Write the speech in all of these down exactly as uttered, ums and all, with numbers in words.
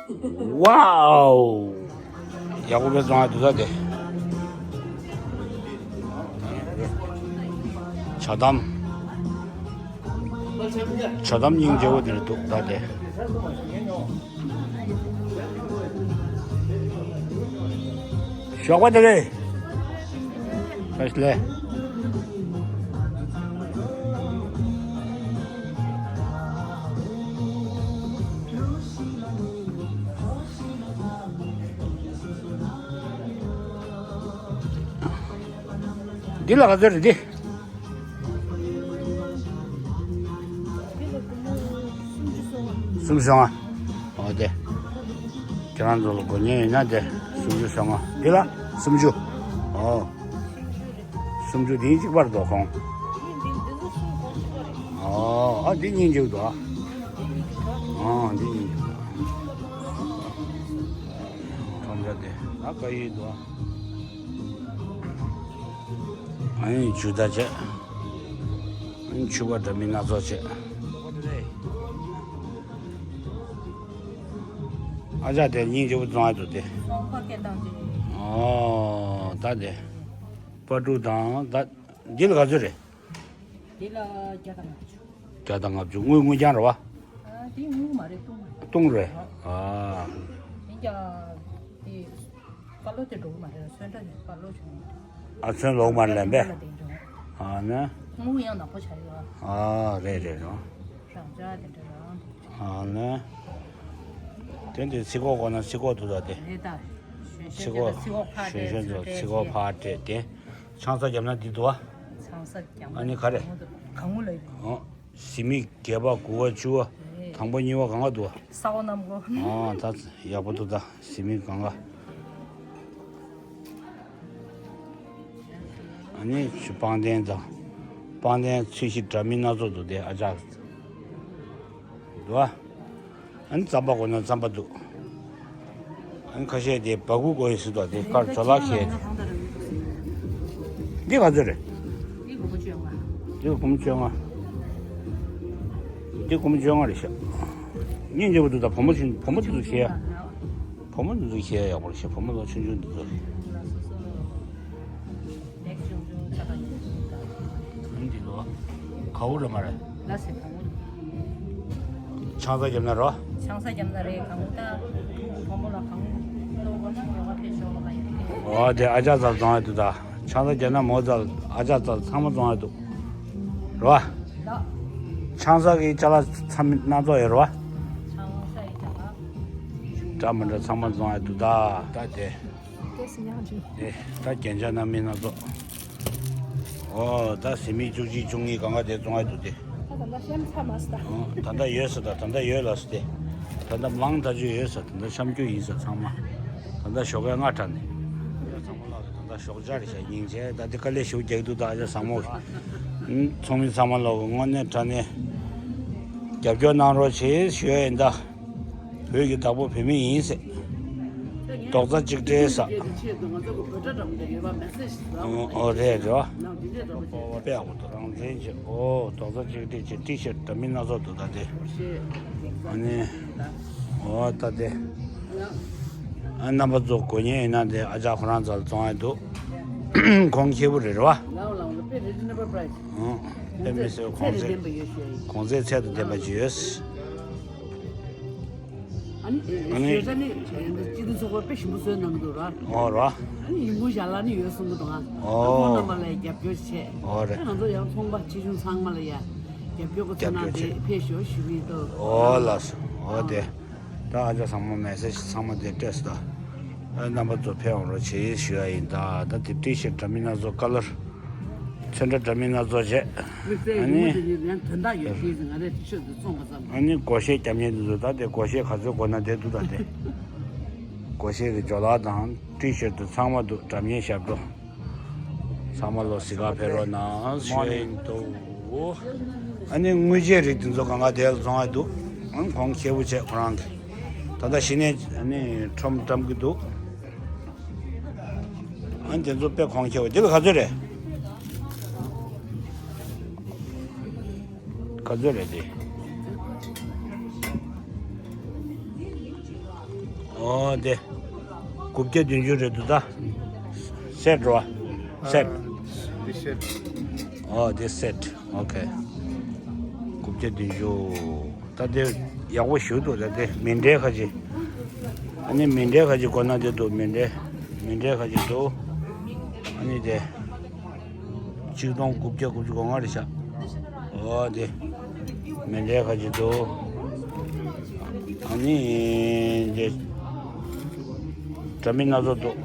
ཝའོ། ཡག་པོ་དཔེ་བཙོང་ཡ་འདུག་ད་དེ། ཇ་དམ། ཇ་དམ་སྙིང་རྗེ་བོ་དེ་འདྲ་འདུག་ད་དེ། ཞོགས་པ་བདེ་ལེགས། བཀྲ་ཤིས་བདེ་ལེགས། འདི་ལ་ག་ཚོད་རེད་འདི། སུམ་ཅུ་སོ་ལྔ། འོ་དེ། ཁྱེད་རང་ཚོ་ལ་དགོས་མཁན་ཡིན་ན་དེ་སུམ་ཅུ་སོ་ལྔ། འདི་ལ་སུམ་ཅུ། འོ། སུམ་ཅུ་དེ་གཅིག་པར་འདུག་ཁོང་། འོ། ཨ་འདི་གཉིས་འཇུག་འདུག་ཨ། འོ་འདི་གཉིས་འཇུག་འདུག་ཁྲོམ་ར་དེ་ཨ་ཀ་ཡིན་འདུག་ཨ། ཨ་ནི་ཇུ་ད་བྱས། ཨ་ནི་ཕྱུ་པ་འདྲ་མིན་སྣ་ཚོགས་བྱས། ཨ་ཅག་དེ་སྙིང་རྗེ་པོ་བཙོང་ཡ་འདུག་དེ། སོང་པ་སྐད་བཏང་ཅིག་ཨོ་ད་དེ། སྤ་ཕྲུག་དང་ད། འདི་ལ་ག་ཚོད་རེད། འདི་ལ་བརྒྱ་དང་ལྔ་བཅུ། བརྒྱ་དང་ལྔ་བཅུ། དངུལ་དངུལ་རྐྱང་རེད་བ། ཨ་འདི་དངུལ་མ་རེད། བཏུང་བ། བཏུང་རེད། ཨ། འདི་ཀྱང་དེ། ཀ་ལོ་དེ་འགྲོ་གི་མ་རེད། ཚོན་ཁྲ་དེ་ཀ་ལོ་བྱུང་། ཨ་ཚོན་ལོག་མ་རེད་ལན་པས། ཨ་ནི། དངུལ་ཡང་ནག་པོ་ཆགས་ཡོད། ཨ་རེད་རེད་རོ། རང་ཅག་དེ་འདྲ་རང་འདུག་ཨ་ནི། དེ་འདྲའི་ཚིག་གོ་གོ་ན་ཚིག་གོ་འདུག་ད་དེ། རེད་ད། ཚིག་གོ་ཞོན་ཤོས་དེ་ཚིག་གོ་ཕར་ཞོན་ཤོས་འདུག་ཚིག་གོ་སྤྲད་ཕར་སྤྲད་དེ། ཆང་ས་བརྒྱབ་ན་འདི་འདུག་ཨ། ཆང་ས་བརྒྱབ་ན་ཨ་ནི་ག་རེ། གང་མོ་ལ་ཡོད། ཨོ། ཟི་མིག་བརྒྱད་པ་དགུ་པ་བཅུ་པ། དང་པོ་གཉིས་པ་གང་ག་འདུག་བ། ས་འོག་གནམ་སྒོ། ཨ་ད་ཡག་པོ་འདུག་ད་ཟི་མིག་གང་ག་ཨ་ནི་ཆུ་སྤང་ཐང་དང་། སྤང་ཐང་ཚོས་གཞི་འདྲ་མིན་སྣ་ཚོགས་འདུག་དེ་ཨ་ཅག་འདུག་བ། ཨ་ནི་རྩམ་པ་དགོས་ན་རྩམ་པ་འདུག་ཨ་ནི་ཁ་ཤས་དེ་སྦ་ཁུག་དགོས་ཡོད་ཟེར་འདུག་དེ་ཁར་ཇོ་ལགས་ཤེས། འདི་ག་ཚོད་རེད། འདི་སྒོར་མོ་བཅོ་ལྔ། འདི་སྒོར་མོ་བཅོ་ལྔ། འདི་སྒོར་མོ་བཅོ་ལྔ་རེད་ཤག་སྙིང་རྗེ་པོ་འདུག་ད་བུ་མོ་ཆུང་བུ་མོ་དེ་ཚོ་ཤེས་ཡ། བུ་མོ་དེ་ཚོ་ཤེས་ཡ་ཡག་པོ་རེད་ཤག་བུ་མོ་ལོ་ཆུང་ཆུང་དེ་ཚོ་རེད། འདི་ལོ། ག་བོ་རེད་མ་རེད། ལ་སེ་གང་། ཆང་ས་བརྒྱབ་ན་རོ། ཆང་ས་བརྒྱབ་ན་རེད་གང་ད། བུ་མོ་ལ་གང་། ལོ་གོ་ན་ཉོ་བ་ཕེབས་ཤོག་ལ་ཡ། འོ་དེ་ཨ་ཅག་ཚར་བཙོང་ཡ་འདུག་ད། ཆང་ས་བརྒྱབ་ན་མོ་ཚར་ཨ་ཅག་ཚར་ཚང་མ་བཙོང་ཡ་འདུག་རོ། ལ། ཆང་ས་གི་ཅ་ལག་ཚང་མ་སྣ་ཚོགས་ཡོད་རོ། ཆང་ས་ཡི་ཅ་ལག་འདྲ་མི་འདྲ་ཚང་མ་བཙོང་ཡ་འདུག་ད། ད་དེ། དེ་སི་ཉག་ཅིག་དེ་ད་རྒྱན་ཆ་སྣ་མིན་སྣ་ཚོགས། ཨོ་ད་ཟི་མིག་བཅུ་གཅིག་བཅུ་གཉིས་གང་ག་དེ་བཙོང་ཡ་འདུག་དེ། ད་ད་ལྟ་ཤམ་ཚ་མ་སི་ད། ཨོ་ད་ལྟ་ཡོད་ས་ད་ད་ལྟ་ཡོད་ལ་སི་དེ། ད་ལྟ་མང་ད་ཅུ་ཡོད་ས་ད་ལྟ་ཤམ་རྒྱུ་ཡིན་ས་ཚང་མ། ད་ལྟ་ཞོགས་ཀས་སྔ་དྲགས་ནས། ད་ལྟ་ཞོགས་ཇ་རེད་ཤག་སྙིང་རྗེ་ད་དེ་དཀའ་ལས་ཞུ་རྒྱག་འདུག་ད་ཨ་ཅག་བཟང་མོ། ཚོགས་མི་ཚང་མ་ལོག་དངོས་གནས་དྲང་གནས། རྒྱབ་སྐྱོར་གནང་རོགས་བྱེད་ཞུ་ཡ་ཡིན་ད། བོད་ཀྱི་བདག་པོ་བོད་མི་ཡིན་ཟེར། རྡོག་རྩ་གཅིག་སྒྲིལ་ཟེར། ཨོ་རེད་རེད་བ། དཔེ་ཡག་པོ་འདུག་རང་བཙན་བྱེད་ཨོ་རྡོག་རྩ་གཅིག་སྒྲིལ་བྱེད་ཊི་ཤར་ཊི་འདྲ་མིན་སྣ་ཚོགས་འདུག་ད་དེ། ཨ་ནི། ཨོ་ད་དེ། ཨ་རྣམ་པ་ཚོ་དགོས་མཁན་ཡིན་ན་དེ་ཨ་ཅག་ཁོ་རང་ཚོ་ལ་བཙོང་ཡ་འདུག་གོང་ཁེ་པོ་རེད་རེད་བ། ཨོ་དཔེ་མི་སྲིད་གོང་ཚད་གོང་ཚད་ཚད་དང་ལྡན་པ་ཅིག་ཡོད། ཨ་ནི། ཨ་ནི། ཞོལ་ས་ནི་སྤྱི་མཐུན་ཚོགས་པ་དཔེ་ཞིམ་པོ་བཟོས་གནང་གི་འདུག་ར། ཨོ་ར། ཨ་ནི་ཡིན་ཁུལ་ཞལ་ལག་ནི་ཡོད་གསུང་གི་འདུག་ཨ། ཨོ། ཁོང་རྣམ་པ་ལ་རྒྱབ་སྐྱོར་བྱས། ཨོ་རེད། ཨ་ང་ཚོ་ཡང་ཚོང་པ་ཆེ་ཆུང་ཚང་མ་ལ་ཡ། རྒྱབ་སྐྱོར་གོ་ཚོད་གནང་སྟེ་ཕེབས་ཤོག་ཞུ་གི་འདུག་ཨོ་ལགས་སོ། ཨོ་དེ། ད་ཨ་ཅག་ཚང་མ་མེ་སེ་ཇི་ཚང་མ་དེ་སྤྲད་སོང་ད། ཨ་རྣམ་པ་ཚོ་ཕེབས་འོང་རོགས་བྱེད་ཞུ་ཡ་ཡིན་ད། ད་དེ་ཊི་ཤར་ཊི་འདྲ་མིན་སྣ་ཚོགས་ཀ་ལར། ཚོན་ཁྲ་འདྲ་མིན་སྣ་ཚོགས་བྱས། དམིགས་བསལ་ཨ་ཡིན་ནི། མོ་དེ་ནི་ཡང་དོན་དག་ཡོད་ཤེས་ཟིན་ང་རེ་ཊི་ཤར་ཊི་དེ་བཙོང་པ་ཙམ། ཨ་ནི་སྒོར་གཞས་རྒྱབ་མཁན་དེ་ཚོ་ད་དེ་སྒོར་གཞས་ག་ཚོད་དགོས་ན་དེ་འདུག་ད་དེ། སྒོར་གཞས་ཀྱི་ཇོ་ལགས་དང་ཊི་ཤར་ཊི་དེ་ཚང་མ་འདུག་སྒྲ་སྙན་ཞབས་བྲོ། ཚང་མ་ལོ་གཟིགས་ག་ཕེབས་རོགས་གནང་ཞུ་ཡིན་ཏོ། ཨ་ནི་དངུལ་ཆས་རིགས་དེ་ཚོ་གང་ག་དེ་ལ་བཙོང་ཡ་འདུག་ཨ་ནི་གོང་ཁེ་པོ་བྱས་ཁོ་རང་གི། ད་ལྟ་གཞི་ནས་ཨ་ནི་ཁྲོམ་བཀྲམ་གི་འདུག་ཨ་ནི་དེ་ཚོ་དཔེ་གོང་ཁེ་པོ། འདི་ལ་ག་ཚོད་རེད། ག་ཚོད་རེད་དེ། ཨོ་དེ། དགུ་བརྒྱ་བདུན་ཅུ་རེད་འདུག་ད། སེཊ་རོ། སེཊ། This set. ཨོ་དེ་སེཊ། ཨོ་ཁེ། དགུ་བརྒྱ་བདུན་ཅུ། ད་དེ་ཡག་པོ་ཞིག་འདུག་ད་དེ་མི་འདྲའི་ཁ་ཅིག་ཨ་ནི་མི་འདྲའི་ཁ་ཅིག་དགོས་ན་དེ་འདུག་མི་འདྲའི། མི་འདྲའི་ཁ་ཅིག་འདུག་ཨ་ནི་དེ། ཆིག་སྟོང་དགུ་བརྒྱ་དགུ་བཅུ་གོ་ལྔ་རེད་ཤག་ཨོ་དེ། མི་འདྲའི་ཁ་ཅིག་འདུག་ཨ་ནི་དེ། འདྲ་མིན་སྣ་ཚོགས་འདུག་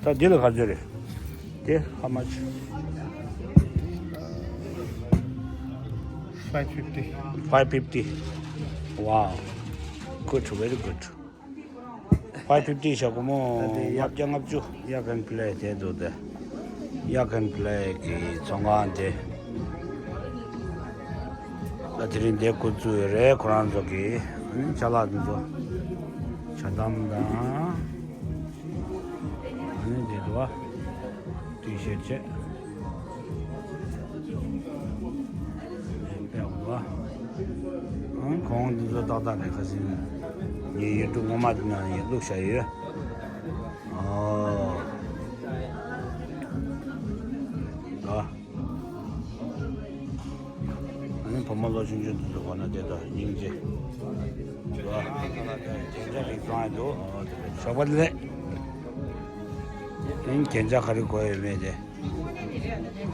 ད་འདི་ལ་ག་ཚོད་རེད། དེ་how much? Five fifty. Five fifty. Wow. Good, very good. Five fifty ཞག་སྒོར་མོ་ལྔ་བརྒྱ་ལྔ་བཅུ། ཡ་གན་པི་ལེ་དེ་འདུག་དེ། ཡ་གན་པི་ལེ་གི་ཚོང་ཁང་དེ། ད་དེ་རིང་དེ་འགོ་བཙུགས་ཡོད་རེད་ཁོ་རང་ཚོ་གི། ཨ་ནི་ཅ་ལག་དེ་ཚོ། ཇ་དམ་དང་། ཨ་ནི་དེ་འདུག་བ། ཏི་ཤར་ཊི་བྱས། དཔེ་འོང་བ། ཨང་གོང་འདི་ཚོ་ཏག་ཏག་རེད་ཁ་སང་། ངའི་ཡུ་ཊུབ་སྔོན་མ་དེ་ནང་ཡང་བླུགས་བཞག་ཡོད། ཨོ། ད། ཨ་ནི་བུ་མོ་ལོ་ཆུང་ཆུང་དེ་ཚོ་གོ་ན་དེ་དང་སྙིང་རྗེ། ད། རྒྱན་ཆ་རིགས་ཚང་ཡ་འདུག་ཨོ་དེ་ཞོགས་པ་ལས། ཨ་ནི་རྒྱན་ཆ་ག་རེ་དགོས་ཡོད་མེད་དེ།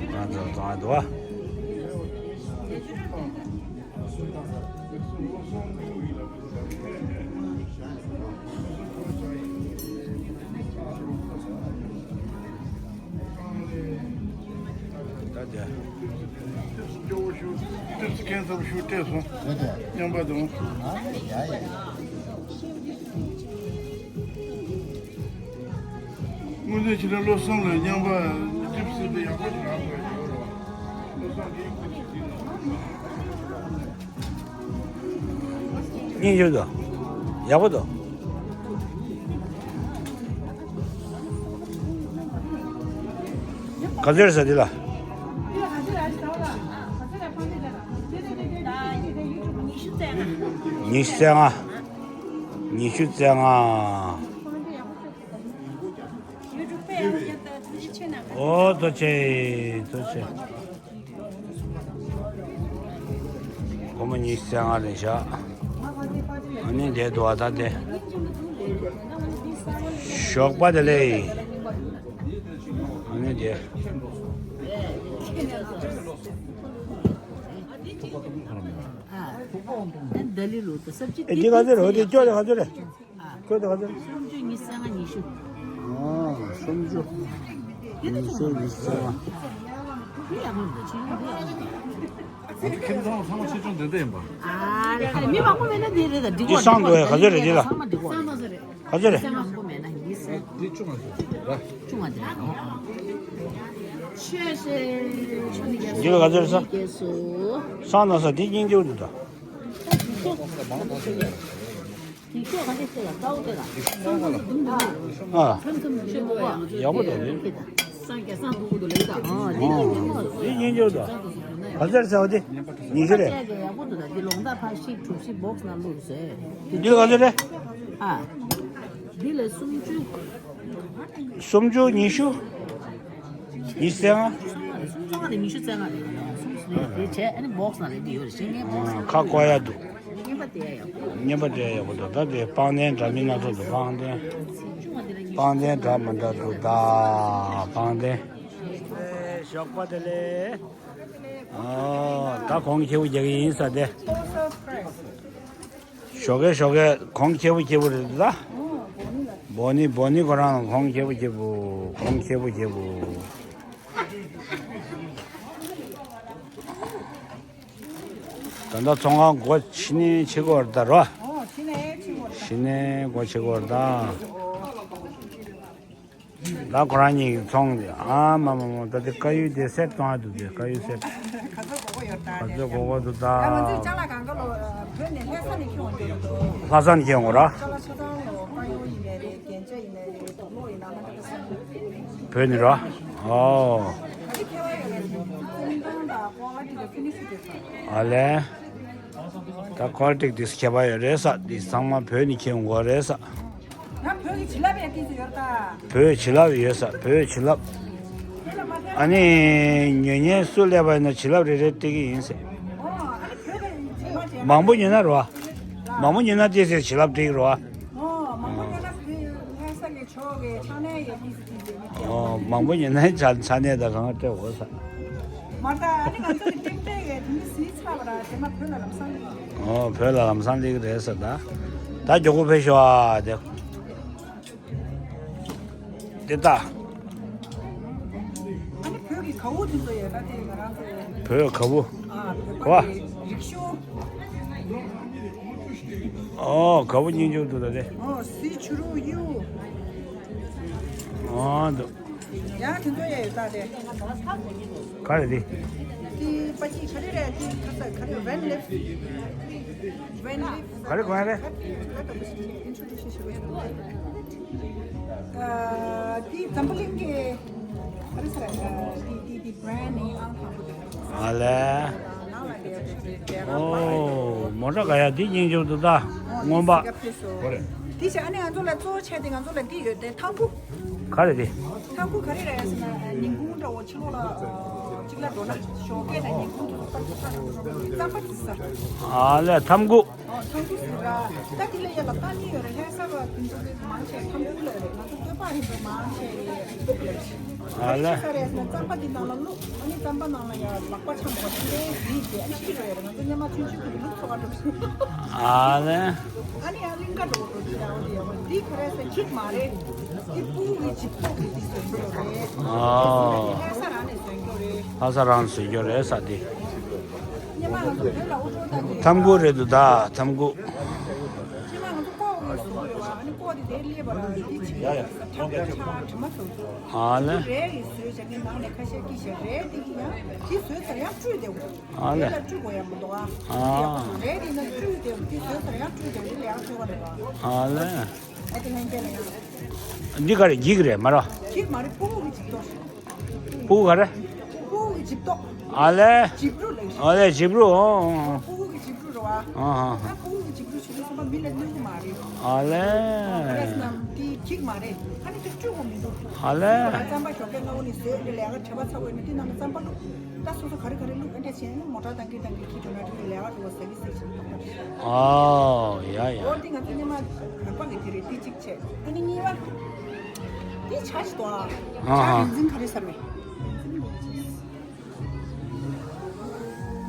ང་ཚོ་བཏང་འདུག་བ། ད་དེ། ཏིབ་སི་ཁེན་སར་ཤུ་སྤྲད་སོང་། རེད་དེ། མཉམ་པ་དང་། ཨ་ཡ་ཡ། སྔོན་ཆད་ཕྱི་ཟླ་བློ་བཟང་ལ་མཉམ་པ་ཏིབ་སི་དེ་ཡག་པོ་ཞིག་རག་དགོས་ཡོད་རེད། བློ་བཟང་གིས་ཁོ་ཅིག་བྱས་ན། སྙིང་རྗེ་འདུག་ཡག་པོ་འདུག་ག་ཚོད་རེད་ཟེར་འདི་ལ། ཉི་ཤུ་རྩ་ལྔ། ཉི་ཤུ་རྩ་ལྔ། ཨོ་ཐུགས་རྗེ་ཆེ། ཐུགས་རྗེ་ཆེ། སྒོར་མོ་ཉི་ཤུ་རྩ་ལྔ་རེད་ཤག་ཨ་ནི་དེ་འདུག་ཨ་ད་དེ། ཞོགས་པ་བདེ་ལེགས། ཨ་ནི་དེ། ཨ། ཨ་འདི་ག་ཚོད་རེད། འོ་དེ་སྐྱོ་དེ་ག་ཚོད་རེད། ཁོས་དེ་ག་ཚོད། སུམ་ཅུ། ཉི་ཤུ་རྩ་ལྔ། ཉི་ཤུ། ཨ། སུམ་ཅུ། ཉི་ཤུ་ཉི་ཤུ་རྩ་ལྔ། འདི་ཡག་པོ་འདུག་ཆེ་ཆུང་འདི་ཡག་པོ་འདུག་ཁྱེད་ཚང་ཚང་མ་ཆེ་ཆུང་འདི་འདྲ་ཡིན་པ། ཨ་རེད། མི་མང་པོ་མེད་ན་འདི་རེད་ད། འགྲིག་གོ། འདི་སང་འདུག་ཨེ། ག་ཚོད་རེད་འདི་ལ། ཚང་མ་འགྲིག་གོ། ག་ཚོད་རེད། སེ་མང་པོ་མེད་ན་ཡིན་ཟེར། འདི་བཅུ་ལྔ་ཟེར་ར། བཅུ་ལྔ་འདི་རེད། ཆོས་ཟེར་ཆོས་ནི་རྒྱལ་འདི་ལ་ག་ཚོད་རེད་ས། རྒྱལ་སོ། སང་ན་ས་འདི་སྙིང་རྗེ་པོ་འདུག་ད། ཡིག་ཤོག་ག་འདི་ལྟ་ལ་དཀའ་བོ་དེ་ལ། ཨ། ཡག་པོ་འདུག་ལེ། སངས་རྒྱས་སངས་འདུག་གོ་ལེ་ད། ཨ་འདི་ལ་སྙིང་རྗེ་པོ་འདུག་ག་ཚོད་ཟེར་བ་དེ། ཉི་ཤུ་རེད། ཡག་པོ་འདུག་ད། འདི་ལོང་ད་ཕར་ཤིག་གྲུ་བཞི་བོགས་ནང་བླུགས་ཟེར། འདི་ལ་ག་ཚོད་རེད། ཨ། འདི་ལ་སུམ་ཅུ། སུམ་ཅུ། ཉི་ཤུ། ཉི་ཤུ་རྩ་ལྔ། སུམ་ཅུ་རྩ་ལྔ་དེ་ཉི་ཤུ་རྩ་ལྔ་རེད། སུམ་ཅུ་རེད། དེ་བྱས་ཨ་ནི་བོགས་ནང་རེད། འདི་ཡོད་རེད། ཤེས་ངེས་བོགས་ནང་ཁ་བསྐོར་ཡག་འདུག་བརྙན་པ་དེ་ཡག་པོ། བརྙན་པ་དེ་ཡག་པོ་འདུག་ད་དེ་པང་གདན་འདྲ་མིན་སྣ་ཚོགས་འདུག་པང་གདན། པང་གདན་འདྲ་མི་འདྲ་འདུག་ད་པང་གདན། ཞོགས་པ་བདེ་ལེགས། ཨོ། ད་གོང་ཁེ་པོ་རྒྱག་གི་ཡིན་ས་དེ། ཞོགས་ཀས་ཞོགས་ཀས་གོང་ཁེ་པོ་ཁེ་པོ་རེད་ད། བོ་ནི་བོ་ནི་ཁོ་རང་གོང་ཁེ་པོ་ཁེ་པོ། གོང་ཁེ་པོ་ཁེ་པོ། ད་ལྟ་ཚོང་ཁང་སྒོ་ཕྱེ་ནས་ཕྱེ་གི་ཡོད་རེད་ད་རོ། ཨོ་ཕྱེ་ནས་ཕྱེ་གི་ཡོད་རེད་ད། ཕྱེ་ནས་སྒོ་ཕྱེ་གི་ཡོད་རེད་ད། ད་ཁོ་རང་གཉིས་ཀྱི་ཚོང་དེ། ཨ་མ་མ་མ། ད་དེ་དཀར་ཡོལ་དེ་སེཊ་གཏོང་ཡ་འདུག་དེ་དཀར་ཡོལ་སེཊ། ག་ཚོད་དགོས་ཀྱི་ཡོད་ད། ག་ཚོད་དགོས་ཀྱི་འདུག་ད། ད་ང་ཚོས་ཅ་ལག་གང་ག་ལོ་བོད་ནས་ལྷ་ས་ནས་ཁྱོན་འདུག་ལྷ་ས་ནས་ཁྱོན་འོང་ར། ཅ་ལག་ཆ་ཚང་ལོ་དཀར་ཡོལ་ཡིན་ནའི་རེད། རྒྱན་ཆ་ཡིན་ནའི་རེད། དུག་ལོག་ཡིན་ནའི་རེད། བོད་ནས་ར། ཨོ། ག་རེ་ཁྱད་པར་ཡོད་རེད་ཟེར། ཨ་ལས། ད་ཁོ་ལ་ཏིག་ཏིག་ཁྱད་པར་ཡོད་རེད་ས། འདི་ཚང་མ་བོད་ནས་ཁྱེར་འོང་གི་རེད་ས། ང་བོད་ཀྱི་བྱིན་རླབས་ཡང་ཏིས་ཡོད་ད། བོད་བྱིན་རླབས་ཡོད་ས། བོད་བྱིན་རླབས། བོད་ལ་མ་ཕེབས། ཨ་ནི་ཉོ་མཁན་སུ་སླེབས་པ་ཡིན་ན་བྱིན་རླབས་རེ་རེ་སྟེར་གྱི་ཡིན་ཟེར། ཨོ་ཨ་ནི་བོད་ཀྱི་བྱིན་རླབས་ཅན། མང་པོ་ཉོས་ན་རོ། མང་པོ་ཉོས་ན་ཏིས་ཟེར་བྱིན་རླབས་སྟེར་གྱི་རོ། ཨོ་མང་པོ་ཉོས་ན་བོད་ལྷ་ས་ལས་ཆོག་གི་ཆ་ནས་ཡོད་ཏིས་ཟེར་ཏིས་ཟེར་མི་ཨོ་མང་པོ་ཉོས་ན་ཆ་ཆ་ནས་ད་གང་སྤྲད་འོ་ས། མ་ད་ཨ་ནི་ང་ཚོ་གི་ཏིག་ཏིག་གི་དེ་མི་སྲིད་ཚར་བ་ར་དེ་མ་བོད་ལ་ལམ་སང་ལི། ཨོ་བོད་ལ་ལམ་སང་ལི་གི་རེད་ས་ད། ད་མགྱོགས་པོ་ཕེབས་ཤོག་ཨ་དེ། དེ་ལྟ། ཨ་ནི་བོད་ཀྱི་ག་བུ་དེ་ཚོ་ཡོད་ད་དེ་ང་རང་ཚོ་ཡོད། བོད་ག་བུ། ཨ་བོད་པ་གི་རིག་ཤོ། ཨོ་ག་བུ་སྙིང་རྗེ་པོ་འདུག་ད་དེ། ཨོ་སི་ཆུ་རུ་ཡུ། ཨོ་འདུག་ཡང་དེ་ཚོ་ཡོད་ད་དེ། ག་རེ་དེ། དེ་པ་ཅི་ག་རེ་རེད་དེ་ཁ་ས་ག་རེ་ཝན་ལིབ། ཝན་ལིབ། ག་རེ་གོན་རེད། ཨ་དེ་འཛམ་བུ་གླིང་གི་ཨ་རི་ས་ར་དེ་དེ་དེ་བྷ་རེན་ནི་ཨང་དང་པོ་དེ། ཨ་ལས། ནང་ལ་དེ་དེ་དེ་ར་ཨོ་མོ་ཊ་ག་ཡ་དེ་སྙིང་རྗེ་པོ་འདུག་ད་སྔོན་པ། དེ་བྱས་ཨ་ནི་ང་ཚོ་ལ་གཙོ་བོ་བྱས་ཏེ་ང་ཚོ་ལ་འདི་ཡོད་དེ་ཐང་བུ། ག་རེ་དེ། ཐང་བུ་ག་རེ་རེད་ཟེར་ན་ཉིན་གུང་འདྲ་བོ་ཕྱི་ལོགས་ལ་གཅིག་ལ་འགྲོ་ན་ཞོགས་ཀས་དང་ཉིན་གུང་དུ་ཐང་བུ་ཐང་བུ་རྩམ་པ་དེ་ཟ། ཨ་ལས་ཐང་བུ། ཨོ་ཐང་བུ་ཟེར་ར། ད་དེ་ལ་ཡ་ལ་ད་ནི་ཡོད་ར་ལྷ་ས་བ་དེ་ཚོ་གི་མང་ཆེ་ཐང་བུ་ལ་རེད། ང་ཚོ་བོད་པ་ཡིན་པ་མང་ཆེ་རེད། ཨ་ལས། ས་རེད་ཟེར་ན་རྩམ་པ་དེ་ནང་ལ་བླུགས། ཨ་ནི་རྩམ་པ་ནང་ལ་ཡ་ལག་པ་འཆང་བ་དེ་འདྲའི་རིགས་དེ་ཨ་ནི་ཤི་རེད། ང་ཚོ་སྔོན་མ་ཆུང་ཆུང་གི་ལུག་འཚོ་བ་འགྲོ་ཤི། ཨ་ལས། ཨ་ནི་ཡང་གླིང་ག་འགྲོ་འགྲོ་གི་ཡང་འདི་ཡང་འདི་ག་རེ་ཟེར་འཁྱིག་མ་རེད། འདི་ཕྲུ་གུ་གི་འཇིབ་ཏོག་གི་འདི་ཟེར་འགྲོ་རེད། ཨོ། ལྷ་ས་རང་ནས་ཟོས་འགྲོ་རེད། ལྷ་ས་རང་ནས་ཟོས་འགྲོ་རེད་ས་དེ། སྔོན་མ་ང་ཚོ་བོད་ལ་དབུ་འཕྲོག་བཏང་གི། ཐམ་གུ་རེད་འདུག་ད་ཐམ་གུ། སྔོན་མ་ང་ཚོ་ཀོག་གི་ཟོས་རེད་བ། ཨ་ནི་ཀོག་དེ་དེར་སླེབས་པ་ར་འདི་བྱེད་ཡ་ཡ་ཁྲག་ཁྲག་དྲི་མ་བཟོ་ཚོ། ཨ་ལས། རས་ཀྱི་ཟོས་བྱ་ངའི་ནང་ནས་ཁ་ཤས་ཀྱིས་བྱ་རས་འདི་གི་ཡང་འདི་ཟོས་ཚར་ཡང་བཀྲུས་དེ་འོ། ཨ་ལས། དེ་ལ་བཀྲུ་དགོས་ཡ་མི་འདུག་ཨ། ཨ། རས་དེ་ན་བཀྲུས་དེ་དེ་བཟོས་ཚར་ཡང་བཀྲུས་དེ་དེ་ལ་ཡང་བཀྲུ་བ་རེད་བ། ཨ་ལས། ཨ་དེ་ལྷན་རྒྱས་ལ་ཡང་། འདི་ག་རེ་འགྱིག་རེད་མ་ར། འགྱིག་མ་རེད། ཕྲུ་གུ་གི་འཇིབ་ཏོག་ཞིག་ཕྲུ་གུ་ག་རེ། ཕྲུ་གུ་གི་འཇིབ་ཏོག་ཨ་ལས། འཇིབ་རུ་ལབ་ཤིག་ཨ་ལས་འཇིབ་རུ་ཨོ། ཕྲུ་གུ་གི་འཇིབ་རུ་རེད་བ། ཨ་ཧ། ད་ཕྲུ་གུ་གི་འཇིབ་རུ་ཞིག་ལ་སོང་པ་མི་ལ་གནོད་གི་མ་རེད། ཨ་ལས། རེད་སྣམ་དེ་འགྱིག་མ་རེད། ཨ་ནི་དེ་བཀྲུ་དགོས་མི་འདུག་ཨ་ལས། རྩམ་པ་ཞོགས་ཀས་སྔ་བོ་ནས་བཟོས་ནས་ལས་ཀ་བྲེལ་བ་ཚ་བོ་ནས་དེ་ནང་ལ་རྩམ་པ་བླུགས། ད་སོ་སོ་ག་རེ་ག་རེ་བླུགས་ཨེ་འདྲ་བྱས་ནས་མོ་ཊ་བཏང་གི་བཏང་གི་ཁྱི་འགྲོ་ན་དེ་ལས་ཀ་འགྲོ་བ་ཟ་གི་ཟ་གི་ཞིག་ཨོ་ཡ་ཡ། འོ་དེ་ང་ཚོ་སྔོན་མ་བོད་པ་གི་དེ་རེད། དེ་གཅིག་བྱས། ཨ་ནི་གཉིས་པ། དེ་བྱ་ཞིག་འདུག་ཨ། ཨ་ཧ། བྱ་རིན་འཛིན་ག་རེ་ཟེར་བས།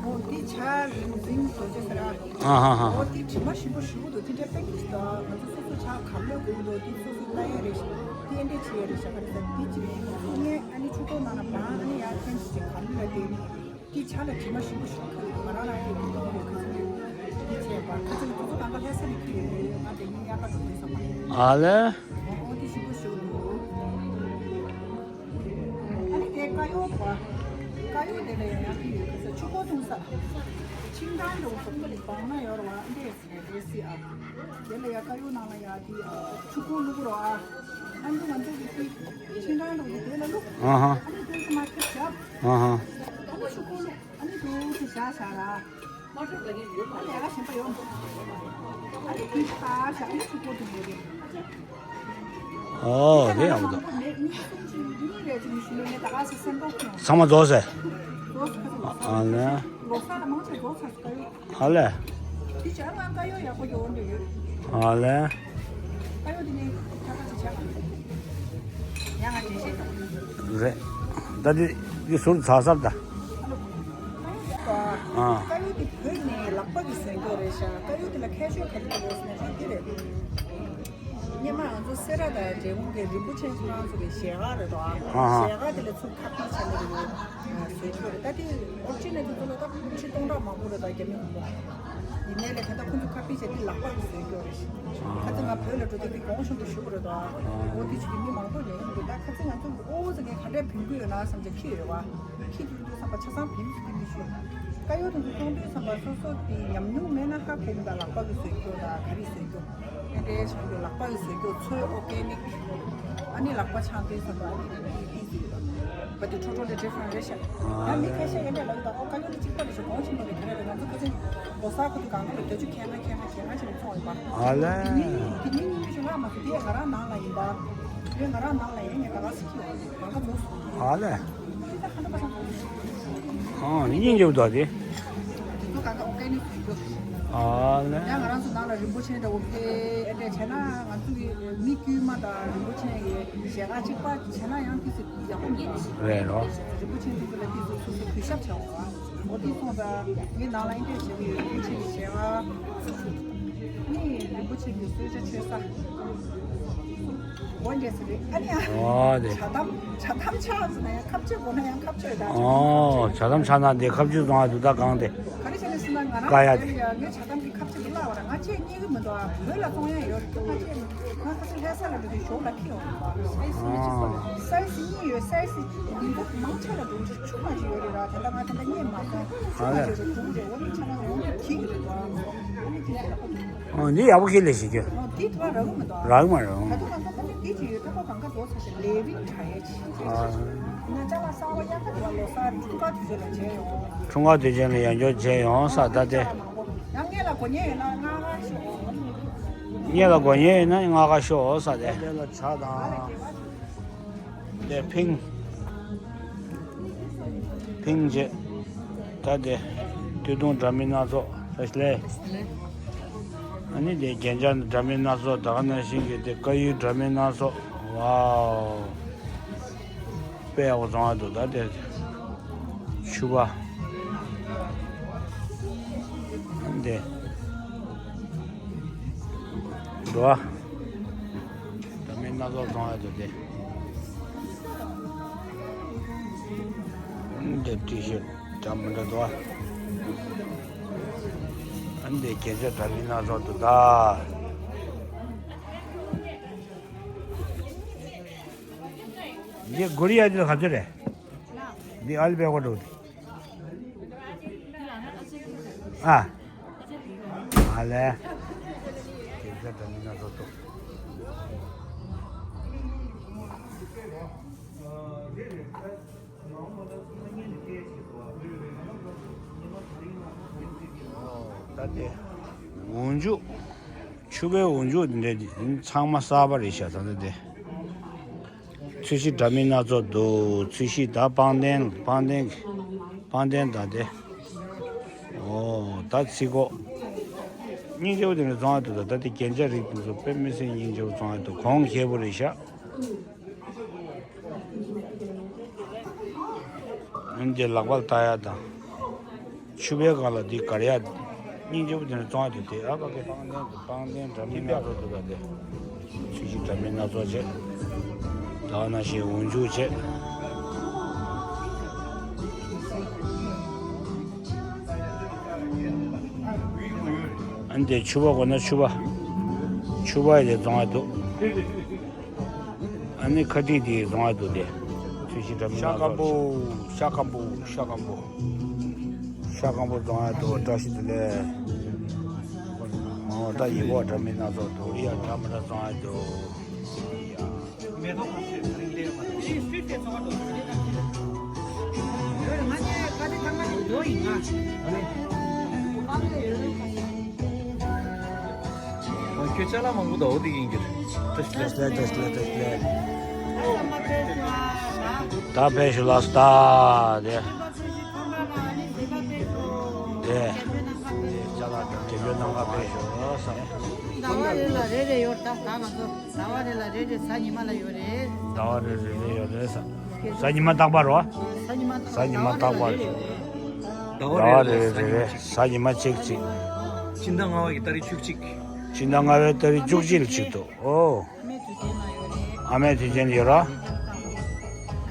འོ་དེ་བྱ་རིན་འཛིན་རྡོ་རྗེ་ཟེར་ཨ། ཨ་ཧ་ཧ། འོ་དེ་དྲི་མ་ཞིམ་པོ་ཞེ་པོ་འདུག་དེ་འདྲའི་དཔེ་མི་སྲིད་འདུག་ང་ཚོ་སོ་སོ་བྱ་ག་ལོས་དགོས་འདུག་དེ་སོ་སོ་ལྟ་ཡ་རེད་ཤག་དེ་འདྲས་བྱེད་ཡ་རེད་ཤག་ག་རེ་ཟེར་དེ་གཅིག་རེད། ངས་ཨ་ནི་ཆུ་ཐོག་ནང་ལ་བང་ཨ་ནི་ཡར་འཐེན་བྱས་ག་ལོས་ལ་དེ། དེ་བྱ་ལ་དྲི་མ་ཞིམ་པོ་ཞིག་ཁུར་ང་རང་རང་གི་དེ་གཏོང་རེད། ཁ་ཚིག་དེ་བྱས་པ་ཁ་ཚིག་དེ་ཚོ་གང་ག་ལྷ་ས་ནས་ཁྱེར་ཡོང་རེད། ང་དེ་ཉིན་དབྱར་ཁ་འགྲོ་དུས་ཙམ་པ། ཨ་ལས། འོ་དེ་ཞིམ་པོ་ཞིག་འདུག་ཨ་ནི་དེ་དཀར་ཡོལ་བ། དཀར་ཡོལ་དེ་ལ་ཡང་ཡང་ཁྱེར་ཡོད། ཁ་ཚིག་ཆུ་ཁོལ་འཐུང་ས། ཆིང་ཀྲང་འགྲོ་ས་ཁོ་ལ་བང་ན་ཡོད་རེད་བ། འདི་རེད་སི་ཨ། དེ་ལ་ཡ་དཀར་ཡོལ་ནང་ལ་ཡ་དེ་ཆུ་ཁོལ་བླུགས་རོགས་ཨ། ཨ་ནི་ང་ཚོ་གི་དེ་ཆིང་ཀྲང་འགྲོ་གི་དེ་ལ་བླུགས། ཨ་ཧ། ཨ་ནི་དེ་ཚོ་མ་ཁྱེར་བཞག་ཨ་ཧ། ཨ་ནི་ཆུ་ཁོལ་བླུགས། ཨ་ནི་དེ་འོག་ཏུ་བཞག་བཞག་ར། ཨ་ལས་ཀ་གཞན་པ་ཡོང་འདུག་ཨ་ནི་དེ་ཁ་བཞག་ཨ་ནི་ཆུ་ཁོལ་དུ་ཡོད་རེད། ཨོ་དེ་ཡག་པོ་འདུག་མི་གསུམ་གྱི་མི་གཉིས་རེད་ཅེས་མི་ཞུ་ལོས་ནས་ད་ག་ཟེར་སེམས་པ་ཁོང་ཚང་མ་རྫོགས་ཟེར། རྫོགས་ཟེར་ཁ་ཚ་རྫོགས་ཟེར། ཨ་ལས། ལོ་གསར་ལ་མང་ཆེ་རྫོགས་ཚར་སོང་དཀར་ཡོལ། ཨ་ལས། དེ་བྱས་ང་དཀར་ཡོལ་ཡག་པོ་ཡོང་འདོད་ཡོད། ཨ་ལས། དཀར་ཡོལ་དེ་ནི་ཁྱབ་ཁ་ཅིག་བྱས་པ་རེད། ཡང་ང་དྲན་ཤེས་དང་། རེད། ད་དེ་དེ་ཟུར་ཚགས་ཚགས་ད། ཨ། དཀར་ཡོལ་དེ་བོད་ནས་ལག་པ་གིས་བཟོས་མཁན་རེད་ཤག་དཀར་ཡོལ་དེ་ལ་ཁྱད་ཆོས་ག་རེ་འདུག་ཟེར་ན་དེ་དེ་རེད། སྔོན་མ་ང་ཚོ་སེ་ར་དང་འབྲས་སྤུངས་ཀྱི་རིན་པོ་ཆེ་ཁོ་རང་ཚོ་གི་ཞལ་ཁ་རེད་དོ། ཨ་ཧ། ཞལ་ཁ་དེ་ལ་ཚུར་ཁ་ཕྱེ་བྱས་ནས་རེད། བཟོས་ཆོག་རེད། ད་དེ་ཨོ་རི་ཇི་ནལ་དེ་ཚོ་ལ་ད་ཁྲི་སྟོང་ཕྲག་མང་པོ་རེད་ད་རྒྱ་མི་ཡིན་ནའི་ལས་ད་ལྟ་ཁོ་ཚོ་ཁ་ཕྱེ་བྱས་དེ་ལག་པ་གིས་བཟོས་ཆོག་རེད། ཁ་ཚ་ང་བོད་ལ་འགྲོ་དུས་དེ་གོང་ཤོང་དུ་ཞུ་གི་རེད་དོ། ཨོ་དེ་ཆུ་གི་མི་མང་པོ་ཡོང་གི་འདུག་ད་ཁ་ཚ་ང་ཚོ་ཨོ་ཟེར་མཁན་ག་འདྲས་བུད་གི་ཡོད་ན་བསམ་བྱས་ཁྱི་ཡོད་བ། ཁྱི་དེ་ཚོ་བསམ་པ་ཆ་ཚང་བིམ་སུ་དེ་མི་ཤོད། དཀར་ཡོལ་དེ་ཚོ་མཐོང་དུས་བསམ་པ་སོ་སོ་དེ་ཉམས་མྱོང་མེད་ན་ཧ་གོ་མི་འདུག་ལག་པ་གིས་བཟོས་རྒྱུ་དང་ག་རེ་བཟོས་རྒྱུ། དེ་འདྲའི་ཆང་གི་ལག་པ་གིས་བཟོས་རྒྱུ་ཚོས་ཨོར་གེ་ནིག་ཨ་ནི་ལག་པ་འཆང་དུས་བསམ་པ་ཨ་ནི་དེ་དེ་ཟེར་གི་འདུག་པ་དེ་ཁྲོ་ཁྲོ་དེ་འདྲའི་ཧྥ་རན་རེད་ཤག་ཡང་མི་ཁ་ཤས་ཀྱིས་ལས་ལབ་དང་ཨོ་དཀའ་ངལ་དེ་གཅིག་པ་རེད་ཤག་གོང་ཆེན་པོ་རེད་དེ་རེད་ལ། ང་ཚོ་ཁ་སང་ལོ་གསར་ཁོ་ཚོ་གང་ག་ལ་དུས་ཚོད་ཁྱད་ན་ཁྱད་ན་ཁྱད་ན་ཆེ་ནས་ཚོང་རེད་པ། ཨ་ལས། དེ་ནི་དེ་ནི་སྙིང་རྗེ་ང་མ་ཟེར་དེ་ང་རང་ནང་ལ་ཡིན་པ། དེ་ང་རང་ནང་ལ་ཡིན་ངས་ད་ག་སེ་ཁྱི་ཡོང་གང་ག་ཚོ་སོང་། ཨ་ལས། དེ་ད་ཧ་ན་པ་ཧ་ཨ་སྙིང་རྗེ་པོ་འདུག་དེ། དེ་ཚོ་གང་ག་ཨོ་དཀའ་ནི་ཟེར་རྒྱུ། ཨ་ལས། ཡང་ང་རང་ཚོ་ནང་ལ་རིན་པོ་ཆེ་འདྲ་བོ་ཕེ་ཨེ་འདྲས་བྱས་ན་ང་ཚོ་གི་མི་དཀྱུས་མ་དང་རིན་པོ་ཆེ་ཡི་ཞལ་ཁ་གཅིག་པ་བྱས་ན་ཡང་དེ་ཚོ་ཡག་པོ་མེད། རེད་རོ། རིན་པོ་ཆེ་འདི་ཚོ་ལ་དེ་ཚོ་སོ་སོ་གུས་ཞབས་བྱ་བ། འོ་དེ་སོང་ཙང་ངའི་ནང་ལ་ཨེ་འདྲས་བྱས་ནས་རིན་པོ་ཆེ་གི་ཞལ་ཁ་ནི་རིན་པོ་ཆེ་གི་གསོལ་ཇ་མཆོད་ས། འོ་འདྲས་སེ་རེད་ཨ་ནི་ཨ། ཨོ་དེ། ཇ་དམ་ཇ་དམ་ཆགས་ཟེར་ན་ཡང་ཁ་གཅོད་དགོས་ན་ཡང་ཁ་གཅོད་ད། ཨོ་ཇ་དམ་ཆགས་ན་དེ་ཁ་གཅོད་བཟང་བ་འདུག་ད་གང་དེ། ག་རེ་བྱས་ནས་ཟེར་ན་ང་རང་ཀ་ཡ་དེ། ངའི་ཇ་དམ་གྱི་ཁ་གཅོད་ཀྱི་སླ་བ་ར་ང་ཅེས་རྙེད་གི་མི་འདུག་ཨ། བོད་ལ་བཙོང་ཡ་ཡོད་རེད་ང་ཅེས་ང་ཁ་སང་ལྷ་ས་ལ་འགྲོ་དུས་ཞོགས་ལ་ཁྱི་ཡོང་ས་ཡི་སི་གཉིས་ཡོད། ས་ཡི་སི་མི་འདུག་མང་ཆེ་ལ་འགྲོ་འདྲ་ཆུང་མ་ཞིག་ཡོད་རེད་ར། དེ་འདྲ་ང་དེ་འདྲ་རྙེད་མ་སོང་། ཆུང་མ་ཞིག་རེད་འགྲོ་གི་རེད། འོ་ནི་ཆ་ན་འོ་ནི་ཁྱི་གི་རེད་འདུག་ཨ། འོ་ནི་ཁྱི་གི་རེད། ཨོ་འདི་ཡག་པོ་ཁྱེར་ལས་ཞིག་རྒྱུ། འོ་འདི་ཐོག་རག་གི་མི་འདུག་ཨ། རག་མ་རག་ད་དུང་ང་ཚོ་ཁ་ཅིག་འདི་ཅིག་ཡོད་ད་པ་གང་ག་རྫོགས་ཚར་ཞིག་ལས་རིགས་དྲ་ཡས་ཅིག་ཨ། ན་ཅ་ལག་གསར་བ་ཡག་ག་འདུག་ལོ་གསར་འཁྲུངས་སྐར་དུས་ཚོད་ལ་མཇལ་ཡོང་། འཁྲུངས་སྐར་དུས་ཆེན་ལ་ཡང་བསྐྱར་མཇལ་ཡོང་ས་ད་དེ། ཡང་ངེད་ལ་གོ་ཉེ་ཡོད་ན་ང་ང་ཤོག་ངེད་ལ་གོ་ཉེ་ཡོད་ན་ང་ང་ཤོག་ས་དེ། དེ་ལ་ཇ་དང་། དེ་ཕིང་། ཕིང་བྱས། ད་དེ། སྟོད་ཐུང་འདྲ་མིན་སྣ་ཚོགས་ད་ལས། ཨ་ནི་དེ་རྒྱན་ཆ་འདྲ་མིན་སྣ་ཚོགས་ད་ག་ནང་བཞིན་གྱི་དེ་དཀར་ཡོལ་འདྲ་མིན་སྣ་ཚོགས། ཝའོ། དཔེ་ཡག་པོ་བཙོང་ཡ་འདུག་ད་དེ། ཕྱུ་པ། ཨ་ནི་དེ། འགྲོ་ཨ། འདྲ་མིན་སྣ་ཚོགས་བཙོང་ཡ་འདུག་དེ། འདི་ཊི་ཤར་ཊི་འདྲ་མི་འདྲ་འདུག་ཨ། འདི་རྒྱན་ཆ་འདྲ་མིན་སྣ་ཚོགས་འདུག་ད། འདི་གོ་རི་ཡ་འདི་ལ་ག་ཚོད་རེད། འདི་ཨ་ལི་བེ་གོ་འགྲོ། ཨ། ཨ་ལས། རྒྱན་ཆ་འདྲ་མིན་སྣ་ཚོགས་འདུག་ད་དེ། འོག་འཇུག་ཕྱུ་པའི་འོག་འཇུག་འདི་འདྲ་ཚང་མ་གསར་པ་རེད་ཤག་ད་ལྟ་དེ། ཚོས་གཞི་འདྲ་མིན་སྣ་ཚོགས་འདུག་ཚོས་གཞི་ད་པང་གདན་པང་གདན་པང་གདན་ད་དེ། ཨོ་ད་ཚིག་གོ། སྙིང་རྗེ་པོ་དེ་འདྲ་བཙོང་ཡ་འདུག་ད་ད་དེ་རྒྱན་ཆ་རིགས་དེ་ཚོ་དཔེ་མི་སྲིད་སྙིང་རྗེ་པོ་བཙོང་ཡ་འདུག་གོང་ཁེ་པོ་རེད་ཤག་འདི་ལག་པ་ལ་བཏགས་ཡ་དང་། ཕྱུ་པའི་སྒང་ལ་འདི་སྒར་ཡ། སྙིང་རྗེ་པོ་དེ་འདྲ་བཙོང་ཡ་འདུག་དེ་ཨ་ཕ་གི་པང་གདན་དུ་པང་གདན་འདྲ་མིན་སྣ་ཚོགས་འདུག་ག་དེ། ཚོས་གཞི་འདྲ་མིན་སྣ་ཚོགས་བྱས། ད་ག་ནང་བཞིན་འོག་འཇུག་བྱས། ཨ་ནི་དེ་ཕྱུ་པ་དགོས་ན་ཕྱུ་པ། ཕྱུ་པ་ཡི་དེ་བཙོང་ཡ་འདུག་ཨ་ནི་ཁ་ཏིག་དེ་བཟུང་བ་འདུག་སྟེ། ཚོས་གཞི་འདྲ་མིན་སྣ་ཚོགས། ཤ་སྐམ་པོ་ཤ་སྐམ་པོ་ཤ་སྐམ་པོ། ཤ་སྐམ་པོ་བཟུང་བ་འདུག་བཀྲ་ཤིས་བདེ་ལེགས། འོ་ད་ཡི་གེ་འདྲ་མིན་སྣ་ཚོགས་འདུག་ཡ་འདྲ་མི་འདྲ་བཟུང་བ་འདུག་ཡ། ཁྱོད་ཅ་ལག་མང་པོ་འདུག་འོ་དེ་ཡིན་གྱི་རེད། བཀྲ་ཤིས་བདེ་ལེགས། བཀྲ་ཤིས་བདེ་ལེགས། བཀྲ་ཤིས་བདེ་ལེགས། ད་ཕེབས་ཤོག་ལགས་སོ། ད་དེ། དེ། ཅ་ལག་དང་དེ་ཚོ་ནང་ལ་ཕེབས་ཤོག་ལགས་སོ། ཟླ་བ་རེ་ལ་རེ་རེ་ཡོད་ད་ད་ང་ཚོ། ཟླ་བ་རེ་ལ་རེ་རེ་གཟའ་ཉི་མ་ལ་ཡོད་རེད། ཟླ་བ་རེ་རེ་རེ་ཡོད་རེད་ས། གཟའ་ཉི་མ་རྟག་པར་རོ། གཟའ་ཉི་མ་གཟའ་ཉི་མ་རྟག་པར། ཟླ་བ་རེ་རེ་རེ་རེ་གཟའ་ཉི་མ་གཅིག་གཅིག་སྤྱི་ཟླ་ལྔ་པ་གི་ཏ་རིག་བཅུ་གཅིག་སྤྱི་ཟླ་ལྔ་པའི་ཏ་རིག་བཅུ་གཅིག་ལ་གཅིག་ཏུ་ཨོ། ཨ་མའི་དུས་ཆེན་ལ་ཡོད་རེད། ཨ་མའི་དུས་ཆེན་ཡོད་ར། ཨ་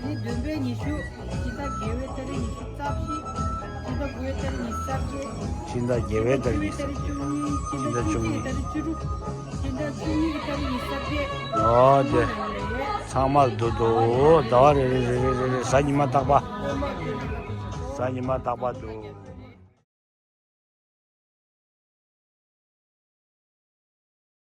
ནི་བདུན་པའི་ཉི་ཤུ། སྤྱི་ཟླ་བརྒྱད་པའི་ཏ་རིག་ཉི་ཤུ་རྩ་བཞི། སྤྱི་ཟླ་དགུ་པའི་ཏ་རིག་ཉི་ཤུ་རྩ་བརྒྱད། སྤྱི་ཟླ་བརྒྱད་པའི་ཏ་རིག་ཉི་ཤུ། སྤྱི་ཟླ་བཅུ་གཉིས། ཏ་རིག་བཅུ་དྲུག་སྤྱི་ཟླ་བཅུ་གཉིས་ཀྱི་ཏ་རིག་ཉི་ཤུ་རྩ་བརྒྱད། ཨོ་དེ། ཚང་མ་ལ་འདུག་འདུག་ཟླ་བ་རེ་རེ་རེ་རེ་རེ་རེ་གཟའ་ཉི་མ་རྟག་པ། གཟའ་ཉི་མ་རྟག་པ་འདུག